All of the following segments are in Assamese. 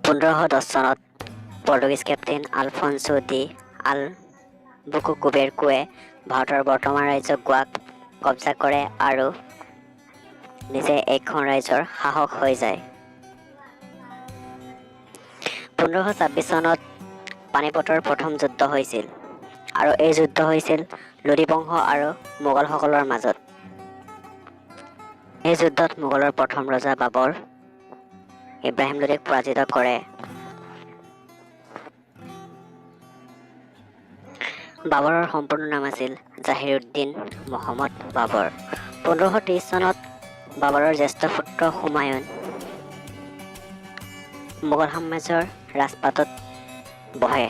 1510 চনত পৰ্তুগীজ কেপ্টেইন আলফনছো ডি আলবুকুকুবেৰকুৱে ভাৰতৰ বৰ্তমান ৰাজ্য গোৱাক কব্জা কৰে আৰু নিজে এইখন ৰাজ্যৰ শাসক হৈ যায়। 1526 চনত পানিপথৰ প্ৰথম যুদ্ধ হৈছিল আৰু এই যুদ্ধ হৈছিল লোধি বংশ আৰু মোগলসকলৰ মাজত। এই যুদ্ধত মোগলৰ প্ৰথম ৰজা বাবৰ ইব্ৰাহিম লোধিক পৰাজিত কৰে। বাবৰৰ সম্পূৰ্ণ নাম আছিল জাহিৰুদ্দিন মহম্মদ বাবৰ। 1530 চনত বাবৰৰ জ্যেষ্ঠ পুত্ৰ হুমায়ুন মোগল সাম্ৰাজ্যৰ ৰাজপাটত বহে।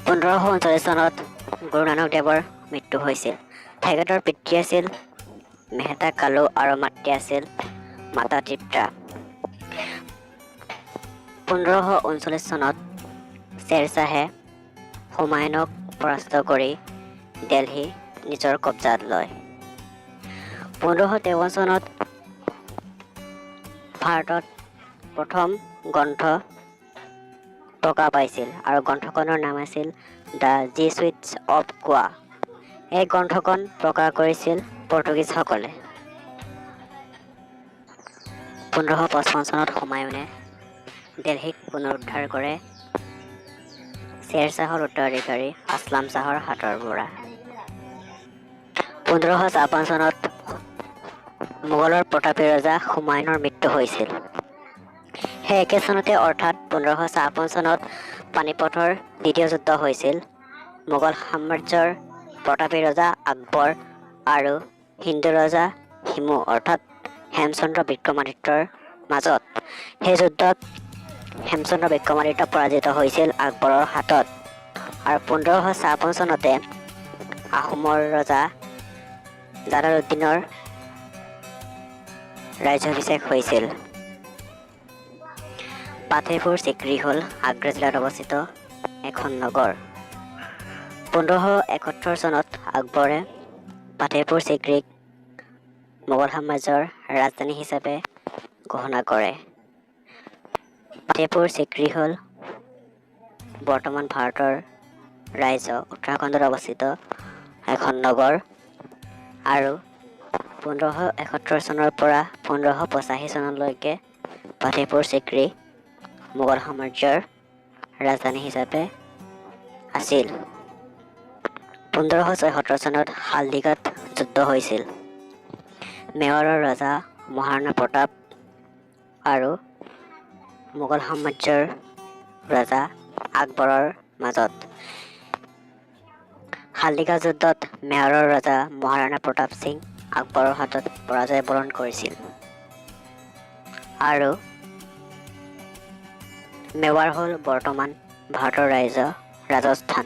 1539 চনত গুৰু নানক দেৱৰ মৃত্যু হৈছিল। তেখেতৰ পিতৃ আছিল মেহতা কালু আৰু মাতৃ আছিল মাতা তৃপ্তা। 1539 চনত শ্বেৰশ্বাহে হুমায়ুনক পৰাস্ত কৰি দেলহি নিজৰ কব্জাত লয়। 1553 চনত ভাৰতত প্ৰথম গ্ৰন্থ প্ৰকাশ পাইছিল আৰু গ্ৰন্থখনৰ নাম আছিল the জিচুইটছ অৱ গোৱা। এই গ্ৰন্থখন প্ৰকাশ কৰিছিল পৰ্তুগীজসকলে। 1555 চনত হুমায়ুনে দেলহিক পুনৰুদ্ধাৰ কৰে শ্বেৰশ্বাহৰ উত্তৰাধিকাৰী আছলাম শ্বাহৰ হাতৰ পৰা। 1556 চনত মোগলৰ প্ৰতাপী ৰজা হুমায়ুনৰ মৃত্যু হৈছিল। সেই একে চনতে, অৰ্থাৎ 1556 চনত পানিপথৰ দ্বিতীয় যুদ্ধ হৈছিল মোগল সাম্ৰাজ্যৰ প্ৰতাপী ৰজা আকবৰ আৰু হিন্দু ৰজা হিমু, অৰ্থাৎ হেমচন্দ্ৰ বিক্ৰমাদিত্যৰ মাজত। সেই যুদ্ধত হেমচন্দ্ৰ বিক্ৰমাদিত্য পৰাজিত হৈছিল আকবৰৰ হাতত। আৰু 1556 চনতে আহোমৰ ৰজা জালালুদ্দিনৰ ৰাজ্যাভিষেক হৈছিল। ফাতেহপুৰ চিক্ৰী হ'ল আগ্ৰা জিলাত অৱস্থিত এখন নগৰ। 1571 চনত আকবৰে ফাতেহপুৰ চিক্ৰীক মোগল সাম্ৰাজ্যৰ ৰাজধানী হিচাপে ঘোষণা কৰে। ফাতেহপুৰ চিক্ৰী হ'ল বৰ্তমান ভাৰতৰ ৰাজ্য উত্তৰাখণ্ডত অৱস্থিত এখন নগৰ আৰু 1571 চনৰ পৰা 1585 চনলৈকে ফাতেহপুৰ চিক্ৰী মোগল সাম্ৰাজ্যৰ ৰাজধানী হিচাপে আছিল। 1576 চনত হালদিঘাট যুদ্ধ হৈছিল মেৱাৰৰ ৰজা মহাৰাণা প্ৰতাপ আৰু মোগল সাম্ৰাজ্যৰ ৰজা আকবৰৰ মাজত। হালদিঘাট যুদ্ধত মেৱাৰৰ ৰজা মহাৰাণা প্ৰতাপ সিং আকবৰৰ হাতত পৰাজয় বৰণ কৰিছিল আৰু মেৱাৰ হ'ল বৰ্তমান ভাৰতৰ ৰাজ্য ৰাজস্থান।